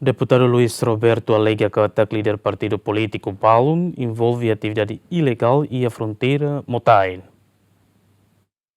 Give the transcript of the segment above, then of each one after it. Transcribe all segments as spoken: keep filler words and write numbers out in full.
Deputadu Luis Roberto alega katak líder partidu polítiku balun envolve atividade ilegál iha fronteira Motael.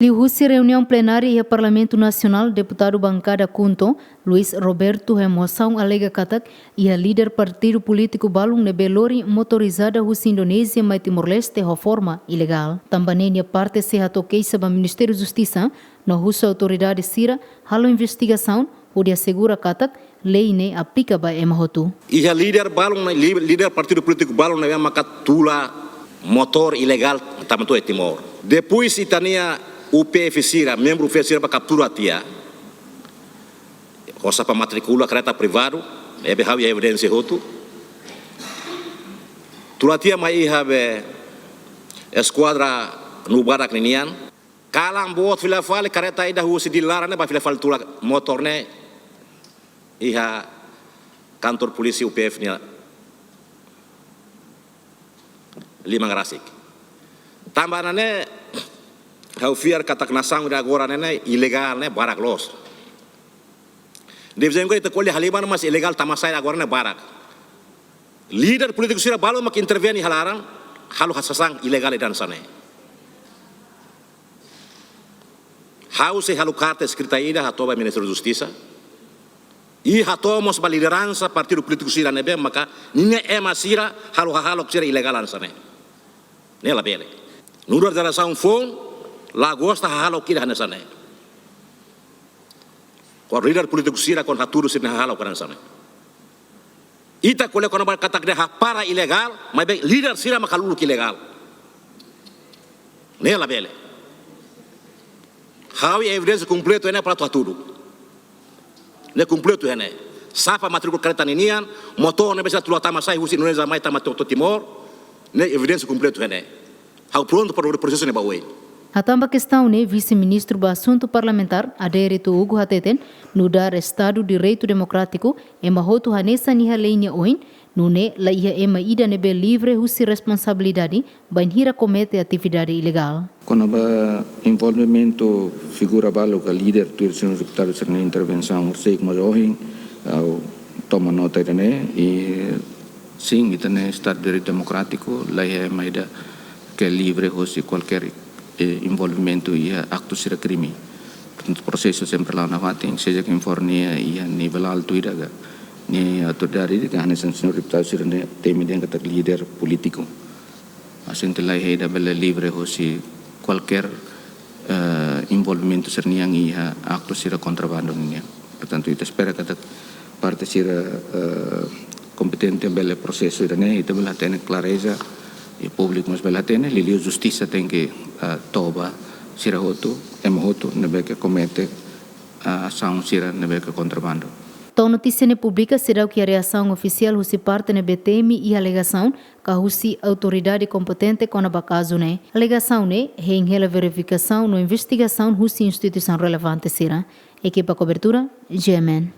Liuhusi reuniaun plenária iha Parlamentu Nasionál, deputadu bankada KHUNTO, Luis Roberto Remoção alega katak iha líder partidu polítiku balun ne'ebé lori motorizada husi Indonézia mai Timor-Leste ho forma ilegál. Tanba ne'e nia parte sei hato'o keixa ba Ministériu Justisa, no husu autoridade sira halo investigasaun hodi asegura katak lei ne'e aplika ba ema hotu. Iha líder balun ne'e, lí-, líder partidu polítiku balun ne'ebé maka tula motór ilegál tama to'o iha Timor. Depois ita-nia U P F sira, membru U P F sira bá kaptura tiha. Ho sapa matrikula kareta privadu, ne'ebé ha'u iha evidénsia hotu. Tula tiha mai iha be eskuadra Nubarak ninian. Kalan boot fila fali kareta ida husi Dili laran ne'e bá fila fali tula motór ne'e iha kantor polísia U P F nia liman rasik. Tanba ne'e ha'u fiar katak nasaun ida agora ne'e, ne'e ilegál ne'e barak loos. Depois ita ko'alia halimar, mas ilegál tama sai agora ne'e barak. Líder polítiku sira balun mak interveni iha laran, halo hanesan ilegál ida hanesan ne'e. Ha'u sei halo karta eskrita ida hato'o ba Ministériu Justisa. I hato'o mós ba lideransa partidu polítiku sira ne'ebé maka ninia ema sira halo hahalok sira ilegál hanesan ne'e. Ne'e labele. Nu'udar jerasaun foun la gosta hahalok ida hanesan ne'e. Kuandu líder polítiku sira kuandu hatudu sira-nia hahalok hanesan ne'e. Ita ko'alia kona-ba katak ida hapara ilegál, maibé líder sira mak halo uluk ilegál. Ne'e labele. Ha'u iha evidénsia kompletu iha ne'e para atu hatudu. Ne'e kompletu iha ne'e. Sapa matrikula kareta ninian, motór ne'ebé sira tula tama sai husi Indonézia mai tama to'o Timor. Ne'e evidénsia kompletu iha ne'e. Ha'u prontu para prosesu ne'e ba oin. Hatán ba kestaun ne'e, Vise-Ministru ba Asuntu Parlamentár, Adérito Hugo hateten, nu'udar Estadu Direitu Demokrátiku, ema hotu hanesan iha lei nia oin, nune'e la iha ema ida ne'ebé livre husi responsabilidade bainhira komete atividade ilegál. Kona-ba envolvimentu figura balu ka líder tuir señór deputadu sira-nia intervensaun, sei kuma ohin, ha'u toma nota ida-ne'e, i sin, ita-nia Estadu Direitu Demokrátiku, la iha ema ida ke livre hosi kualkér, eh, envolvimentu iha aktu sira krime. Portantu, prosesu sempre la'o nafatin, seja ken for nia iha nivel altu ida ka, nia autoridade ida ka, hanesan señór deputadu sira-ne'e temi dehan katak líder polítiku. Asuntu la iha ida bele livre hosi kualkér, eh, envolvimentu sira-nian iha aktu sira kontrabandu nian. Portantu, ita espera katak parte sira, eh, kompetente bele prosesu ida-ne'e, ita bele hatene klareza, i públiku mós bele hatene, liuliu justisa tenke, eh, toba sira hotu, ema hotu ne'ebé ke komete, eh, asaun sira ne'ebé ke kontrabandu. To'o notísia ne'e publika, seidauk iha reasaun ofisiál husi parte ne'ebé temi iha alegasaun, ka husi autoridade kompetente kona-ba kazu ne'e. Alegasaun ne'e hein hela verifikasaun no investigasaun husi instituisaun relevante sira. Ekipa kobertura, G M N.